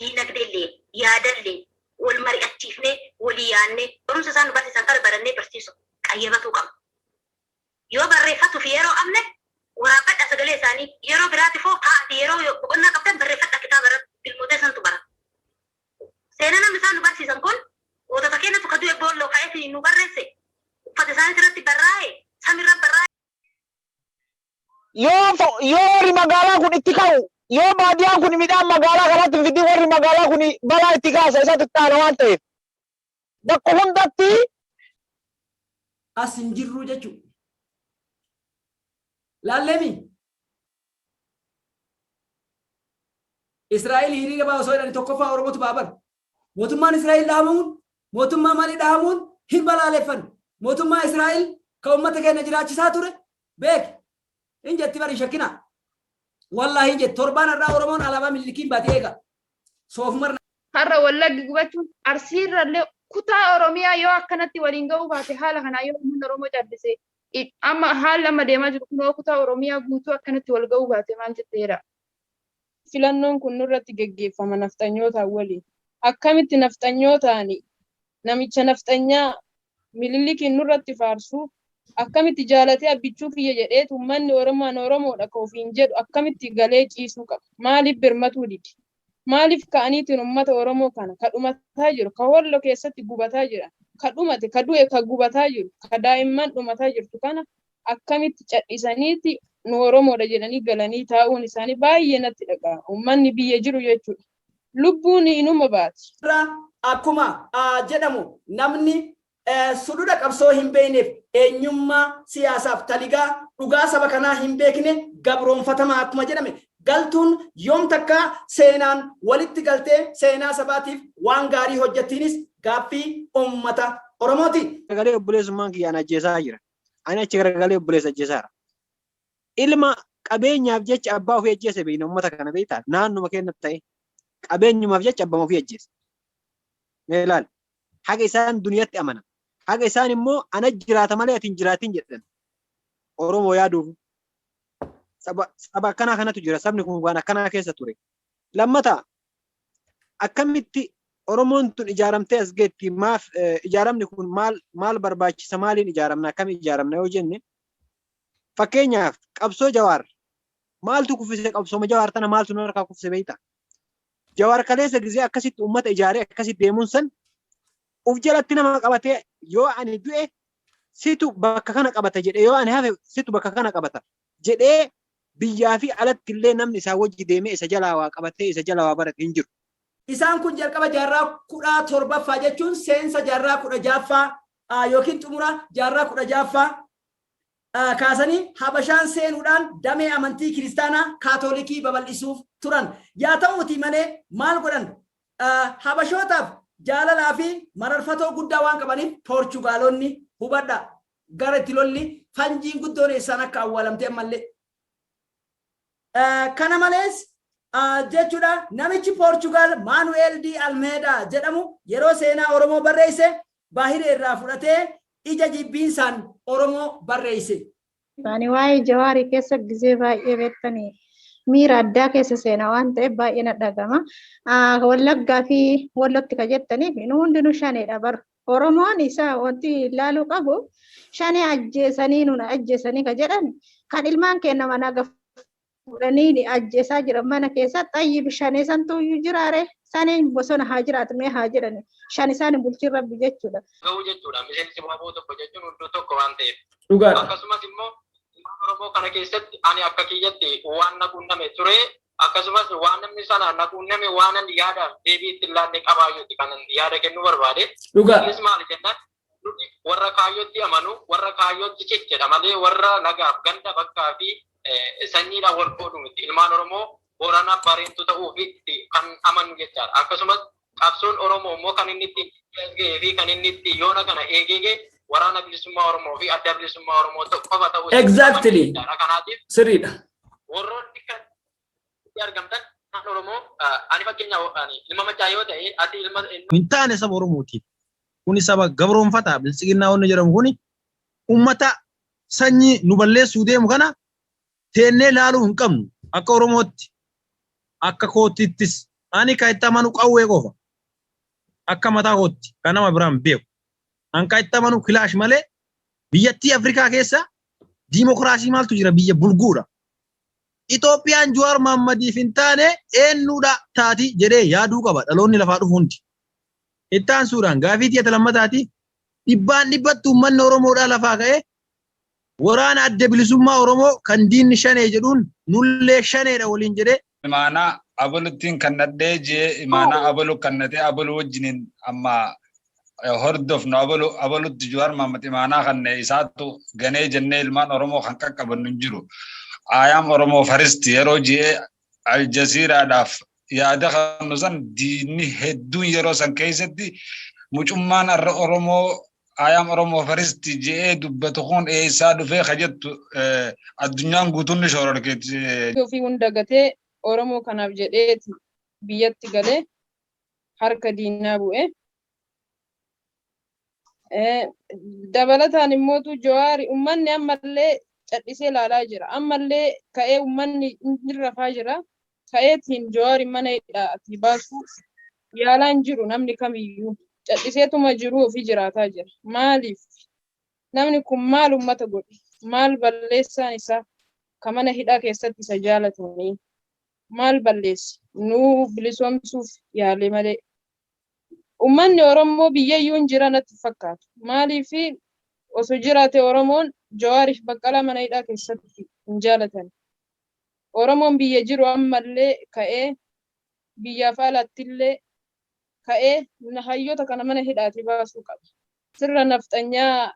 Diinagdeellee, yaadallee wal mari'achiifnee, walii yaannee, barumsa isaan nu barsiisan kana barannee barsiisu qayyabatuu qabna. Yoo barreeffatuuf yeroo amne waraabbadha sagalee isaanii yeroo biraatifoo kaa'ati yeroo boqonnaa qabdan barreeffadha kitaaba irratti ilmootee santu bara. Seenaa namni isaan nu barsiisan kun gootota keenyatu ka du'e boolloo ka'eetiin nu barreesse uffata isaaniit irratti barraa'e samirra barraa'e. Yoo warri magaalaa kun itti ka'u, yoo baadiyaan kun midhaan magaalaa kanaatti hin fidin, warri magaalaa kun balaa itti kaasa, isatu itti aana waan ta'eef. Bakka hundatti As hin jirru jechuudha. Laalleemi. Israa'el hiriira baa osoo jedhani tokkoffaa Oromootu baa bara. Mootummaan Israa'el dhahamuun, mootummaa maalii dhahamuun hin balaaleffan. Mootummaa Israa'el kan uummata keenya jiraachisaa ture beek. Hin jetti bari shakkina. Wallaahi hin jetti. Torbaan har'aa Oromoon alaabaa Minilikiin baatee eega. Soofumar. Har'a Wallaggi gubachuun, Arsiirrallee, kutaa Oromiyaa yoo akkanatti waliin ga'uu baate, haala kanaa yoo uummanni Oromoo callise, amma haalli amma deemaa jiru kunoo kutaa Oromiyaa guutuu akkanatti wal ga'uu baate maal jetteera? Filannoon kun nurratti geggeeffama nafxanyootaan waliin. Akkamitti nafxanyootaan namicha nafxanyaa Mililikiin nurratti faarsu akkamitti jaalatee abbichuu kiyya jedheetu ummanni Oromoo ani Oromoodha ka ofiin jedhu akkamitti galee ciisuu qaba? Maaliif birmatuu dide? Maaliif ka'aniitiin ummata Oromoo kana ka dhumataa jiru, ka Wallo keessatti gubataa jiran, ka dhumate, ka du'e, ka gubataa jiru, ka daa'imman dhumataa jirtu kana akkamitti cadhisaniiti nu Oromoodha jedhanii galanii taa'uun isaanii baay'ee natti dhaga'ama. Ummanni biyya jiru jechuudha. Lubbuun inuma baati. Irraa akkuma jedhamu namni sududa qabsoo hin beekneef eenyummaa siyaasaaf taligaa dhugaa saba kanaa hin beekne gabroonfatamaa akkuma jedhame galtuun yoom takkaa seenaan walitti galtee seenaa sabaatiif waan gaarii hojjettiinis gaaffii ummata Oromooti. Garagalee obboleessummaan kiyya ana ajjeesaa jira. Ani achi garagalee obboleessa ajjeesaara. Ilma qabeenyaaf jecha abbaa ofii ajjeese beekna uummata kana beektaa, naannuma keenyatti ta'e qabeenyumaaf jecha abbaa ofii ajjeese. Mee ilaali. Haga isaan duniyatti amanan. Haga isaan immoo ana jiraata malee ati hin jiraatin jedhan. Oromoo yaaduuf. Saba akkanaa kanatu jira. Sabni kun waan akkanaa keessa ture. Lammata, akkamitti Oromoon tun ijaaramtee as geetti? Maaf ijaaramni kun maal maal barbaachisa, maaliin ijaaramna, akkamiin ijaaramna yoo jenne, fakkeenyaaf qabsoo Jawaar maaltu kuffise? Qabsooma Jawaar tana maaltu nu harkaa kuffise beektaa? Jawaar kaleessa gizee akkasitti uummata ijaaree akkasitti deemuun san uf jalatti nama qabatee, yoo ani du'e situ bakka kana qabata jedhee, yoo ani hafe situ bakka kana qabata jedhee, biyyaa fi alatti illee namni isaa wajji deemee isa jalaa waa qabatee isa jalaa waa barate hin jiru. Isaan kun jalqaba jaarraa 17ffaa jechuun seensa jaarraa 16ffaa yookiin xumura jaarraa 16ffaa kaasanii Habashaan seenuudhaan damee amantii kiristaanaa Kaatolikii babal'isuuf turan. Yaa ta'uutii malee maal godhan? Habashootaaf jaalalaa fi mararfatoo guddaa waan qabaniif Poorchugaalonni, hubadha gara itti lolli fanjiin guddoon eessaan akka awwaalamte ammallee. Kana malees jechuudha, namichi Poorchugaal Maanu'eel Di Almeedaa jedhamu yeroo seenaa Oromoo barreesse Baahiree irraa fudhatee ija jibbiinsaan Oromoo barreesse. Ani waa'ee Jawaarii keessa gizee baay'ee beektanii miira addaa keessa seena waan ta'eef baay'ee na dhagama. Wallaggaa fi Wallotti ka jettaniif nu hundinuu shaneedha bar. Oromoon isa wanti ilaaluu qabu shanee ajjeesanii nun ajjeesanii ka jedhan kan ilmaan keenya manaa fuudhanii ajjeesaa jiran mana keessa xayyi shanee santu iyyuu jiraare saneen bosona haa jiraatu mee haa jedhani shan isaan hin bulchin rabbi jechuudha. Ga'uu jechuudha. Miseensi wbo tokko jechuun hunduu tokko waan ta'eef. Dhugaadha. Akkasumas immoo ilmaan Oromoo kana keessatti ani akka kiyyatti waan na quunname ture, akkasumas waan namni sana na quunname waanan yaada deebii itti hin laanne qabaayyuuti kanan yaada kennuu barbaade. Innis maali jennaan, nuti warra kaayyootti amanu, warra kaayyootti cichedha malee warra lagaaf ganda bakkaa fi sanyiidhaan wal qoodu miti. Ilmaan Oromoo Boorana Bareentuu ta'uu fi kan amannu jechaadha. Akkasumas qabsoon Oromoo immoo kan inni ittiin as ga'ee fi kan inni itti yoona kana eegee ga'e Waraana Bilisummaa Oromoo fi Adda Bilisummaa Oromoo qofa ta'uu jechaadha. Kanaatiif warroonni kan itti argamtan kan Oromoo, ani fakkeenyaaf ani ilma Maccaa yoo ta'e, ati ilma Hin taane saba Oromootiif. Kuni saba gabroonfataa biltsiginnaa wanni jedhamu kuni. Ummata sanyii nu balleessuu deemu kana teennee laaluu hin qabnu akka Oromootti, akka kootittis. Ani kan itti amanu qawwee qofa. Akka mataa kootti kan nama biraan beeku. An kan itti amanu kilaash malee, biyyattii Afrikaa keessa diimokiraasii maaltu jira? Biyya bulguudha. Itoophiyaan Jawaar Mahaammadiif hin taane eenyuudha taati jedhee yaaduu qaba dhaloonni lafaa dhufu hundi. Itti aansuudhaan gaafii tiyya lammataati, dhibbaan dhibbatti uummanni Oromoodhaa lafaa ka'ee waraana Adda Bilisummaa Oromoo kan diinni shanee jedhuun nullee shaneedha waliin jedhee Imaanaa abaluttiin kannadhee jee, imaanaa abalu kannatee abalu wajjiniin amma hordofnu, abalu abalutti Jawaar Mahmad imaanaa kanne isaatu ganee jennee ilmaan Oromoo kan qaqqabannu hin jiru. "I am Oromo first" yeroo jee Aljaziiraadhaaf yaada kannu san, diinni hedduun yeroo san keessatti mucummaan har'a Oromoo "I am Oromo first" jee dubbatu kun eessaa dhufee ka jettu addunyaan guutuun ni shororkeetti. Ofii hunda gatee Oromoo kanaaf jedheeti biyyatti galee harka diinaa bu'e. Dabalataan immootu Jawaari uummanni ammallee callisee ilaalaa jira. Ammallee ka'ee uummanni inni rafaa jira. Ka'eetiin Jawaari mana hidhaatii baasuu yaalaa hin jiru namni kamiyyuu. Calliseetuma jiruu ofii jiraataa jira. Maaliif? Namni kun maal uummata godhe? Maal balleessaan isaa? Ka mana hidhaa keessatti isa jaalatanii maal balleesse? Nuu bilisoomsuuf yaale malee. Uummanni Oromoo biyyayyuu hin jira natti fakkaatu. Maaliif osoo jiraate Oromoon Jawaariif Baqqalaa mana hidhaa keessatti hin jaalatan. Oromoon biyya jiru ammallee ka'ee biyyaaf alattillee ka'ee hayyoota kana mana hidhaatii baasuu qaba. Sirna nafxanyaa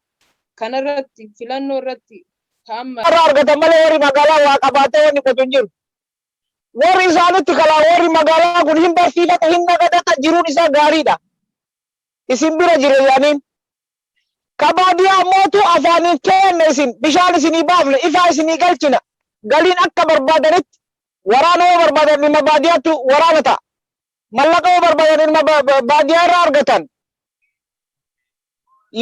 kanarratti filannoo irratti ka'amma. Irraa argatan malee warri magaalaa waa qabaatee wanni qotu hin jiru. Warri isaanitti kalaa warri magaalaa kun hin barsiifata, hin nagadata, jiruun isaa gaariidha. Isin bira jiru yaaniin. Ka baadiyyaa ammootu afaaniin kenne, isin bishaan isinii baafne, ifaa isinii galchina. Galiin akka barbaadanitti waraana yoo barbaadan ilma baadiyyaatti waraana ta'a. Mallaqa yoo barbaadan ilma baadiyyaa irraa argatan.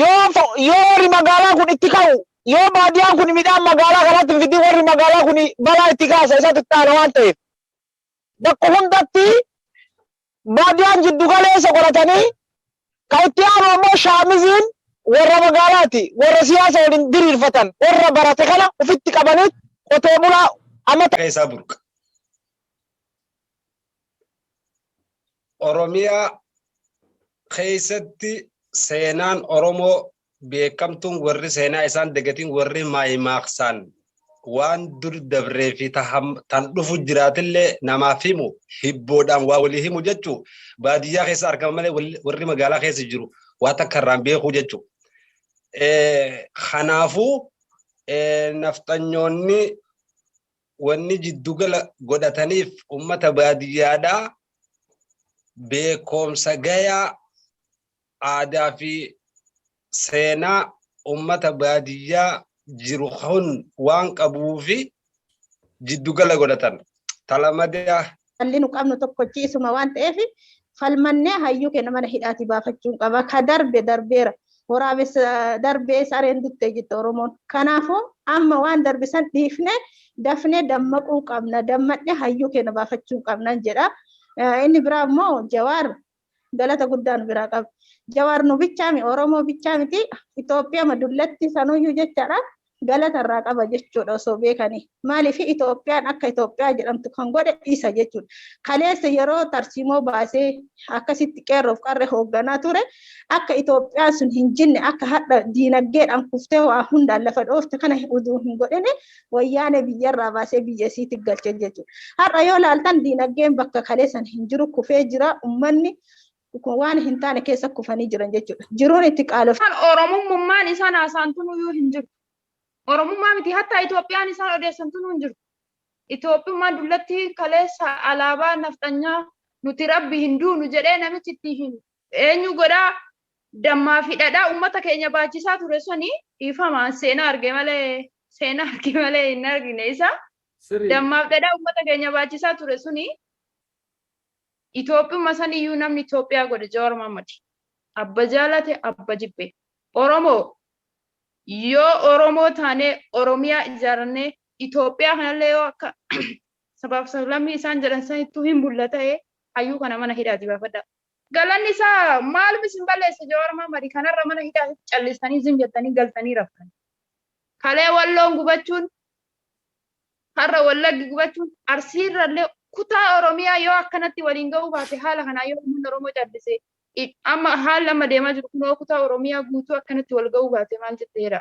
Yoo warri magaalaa kun itti ka'u, yoo baadiyyaan kun midhaan magaalaa kanaatti hin fidin, warri magaalaa kun balaa itti kaasa isatu itti aana waan ta'eef. Bakka hundatti baadiyyaan jiddu galeessa godhatanii kan itti aanu ammoo shaamiziin warra magaalaati, warra siyaasa waliin diriirfatan, warra barate kana ofitti qabanii qotee bulaa amata keessaa burqa. Oromiyaa keessatti seenaan Oromoo beekamtuun, warri seenaa isaan dagatiin, warri maayimaaqsaan waan dur dabree fi tan dhufu jiraatillee namaaf himu, hibboodhaan waa walii himu jechuu, baadiyyaa keessa argama malee warri magaalaa keessa jiru waa takka irraan beekuu jechuu. Kanaafuu nafxanyoonni wanni jiddugala godhataniif ummata baadiyyaadhaa beekumsa gayaa aadaa fi seenaa ummata baadiyyaa jiru kun waan qabuufi jiddugala godhatan. Talamadaa. Falli nu qabnu tokkochi isuma waan ta'eef falmannee hayyuu keenya mana hidhaatii baafachuun qaba. Ka darbe darbeera. Waraabessa darbee sareen duttee jette Oromoon. Kanaafuu amma waan darbe san dhiifnee dafnee dammaquu qabna. Dammaqnee hayyuu keenya baafachuu qabna jedha. Inni biraa immoo Jawaar galata guddaa nu biraa qaba. Jawaar nu bichaa mi, Oromoo bichaa miti, Itoophiyaa dullatti sanuyyuu jechaadha galata irraa qaba jechuudha osoo beekanii. Maaliif? Itoophiyaan akka Itoophiyaa jedhamtu kan godhe isa jechuudha. Kaleessa yeroo tarsiimoo baasee akkasitti qeerroof qarree hoogganaa ture, akka Itoophiyaan sun hin jinne, akka hadha diinagdeedhaan kuftee waa hundaan lafa dhoofte kana utuu hin godhine Wayyaanee biyyarraa baasee biyya isiitti galche jechuudha. Har'a yoo laaltan diinagdeen bakka kaleessan hin jiru, kufee jira. Uummanni waan hin taane keessa kufanii jiran jechuudha. Jiruun itti qaalofte. Oromummaan isaan haasa'an tunuyyuu hin jiru. Oromummaa miti, hatta Itoophiyaan isaan odeessan tunuu hin jiru. Itoophiyummaan dullatti kaleessa alaabaa nafxanyaa nuti rabbi hin duunu jedhee namichi itti hin eenyu godhaa dammaa fi dhadhaa uummata keenya baachisaa ture suni, dhiifamaan, seenaa arge malee, seenaa arge malee hin argine isa. Dammaaf dhadhaa uummata keenya baachisaa ture suni, Itoophiyummaa saniyyuu namni Itoophiyaa godhe Jawaar Mohammad. Abba jaalate, abba jibbe. Oromoo Yoo Oromoo taanee Oromiyaa ijaarannee Itoophiyaa kanallee yoo akka sabaaf sablammii isaan jedhan sanittuu hin bulla ta'e, hayyuu kana mana hidhaati baafadha. Galanni isaa maalum isin balleesse Jawaar Mahaammad? Kanarra mana hidhaatti callistanii zim jettanii galtanii raftan. Kalee Walloon gubachuun, har'a Wallaggi gubachuun, Arsiirrallee kutaa Oromiyaa yoo akkanatti waliin ga'uu baate, haala kanaa yoo uummanni Oromoo callise, amma haalli amma deemaa jiru kunoo kutaa Oromiyaa guutuu akkanatti wal ga'uu baate maal jetteera.